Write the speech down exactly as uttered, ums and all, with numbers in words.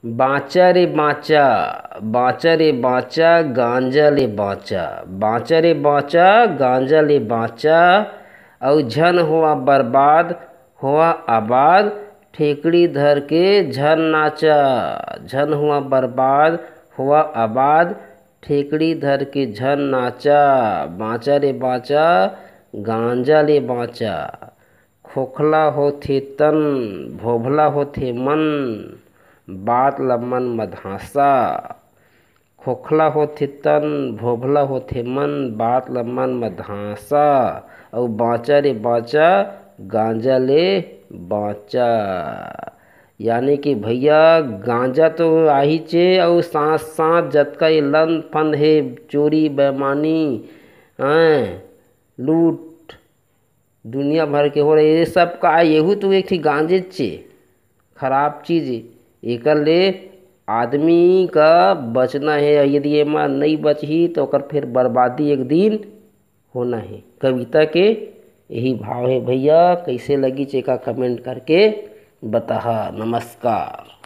बाँचा रे बाँचा, बाँचा रे बाँचा, गांजा ले बाँचा। बाँचा रे बाँचा, गांजा ले बाँचा। अउ झन होवा बर्बाद, होवा आबाद, ठेकड़ी धर के झन नाचा। झन होवा बर्बाद, होवा आबाद, ठेकड़ी धर के झन नाचा। बाँचा रे बाँचा, गांजा ले बाँचा। खोखला होथे तन, भोभला होथे मन, बात ल मन म धांसा। खोखला होथे तन, भोभला होथे मन, बात ल मन म धांसा। अउ बाँचा रे बाँचा, गांजा ले बाँचा। यानी कि भैया, गांजा तो आहिचे, अउ साथ साथ जतका ये लंद फंद हे, चोरी बेमानी, हैं, लूट, दुनिया भर के हो रहे, ये सब का, येहू तो एक ठी गांजेच चे, खराब चीज ए। एकर ले आदमी का बचना हे। यदि एमा नइ बचही, तो ओकर फिर बर्बादी एक दिन होना हे। कविता के यही भाव हे भैया। कैसे लगी, चेका comment करके बताहा। नमस्कार।